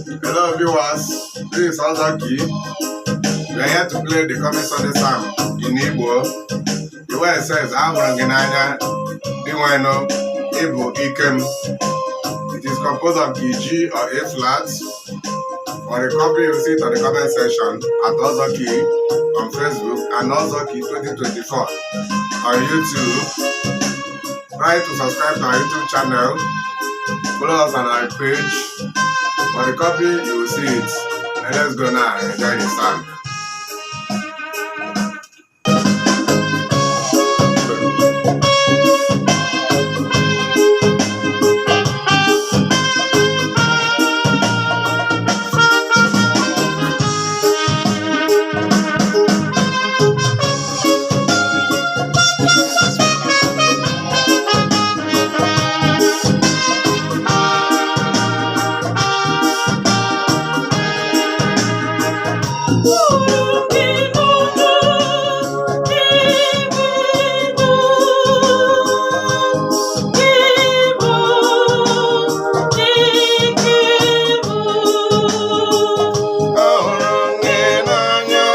Hello viewers, this is Ozoki. We are here to play the coming Sunday Psalm in Igbo. The word says, Ahụrụ m gị n'anya, Dinwenụ, ị bụ ike m. It is composed of key G or A flat. For the copy, you see it on the comment section at Ozoki on Facebook and Ozoki 2024 on YouTube. Try to subscribe to our YouTube channel. Follow us on our page. For the copy, you will see it. And let's go now and enjoy the song. Ahụrụ m gị n'anya,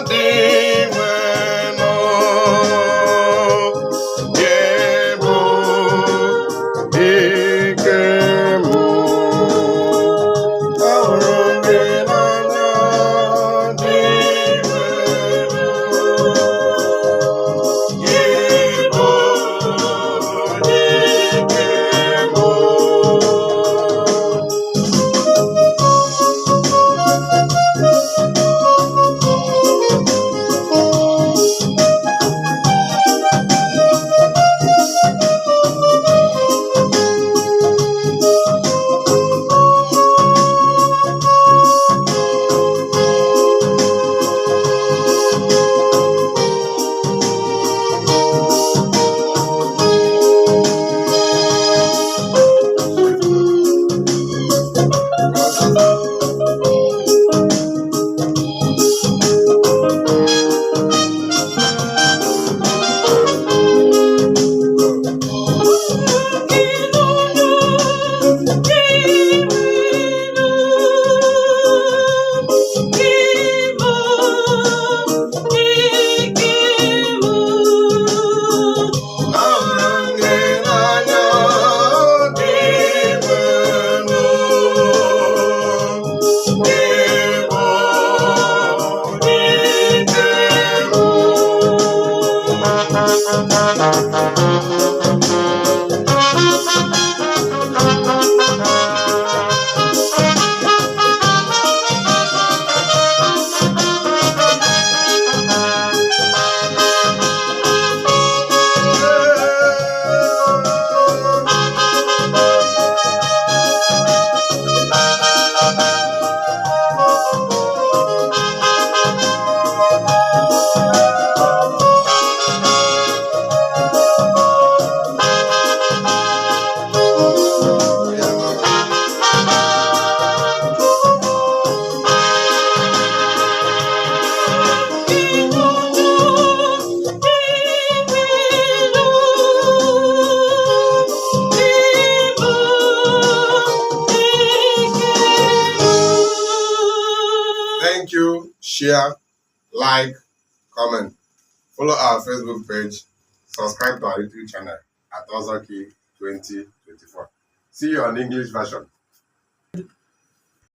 Dinwenụ, gị bụ ike m. Ahụrụ m gị n'anya, Dinwenụ, gị bụ ike m. Ahụrụ m gị n'anya, Dinwenụ, gị bụ ike m. Thank you. Share, like, comment. Follow our Facebook page. Subscribe to our YouTube channel at Ozoki 2024. See you on the English version.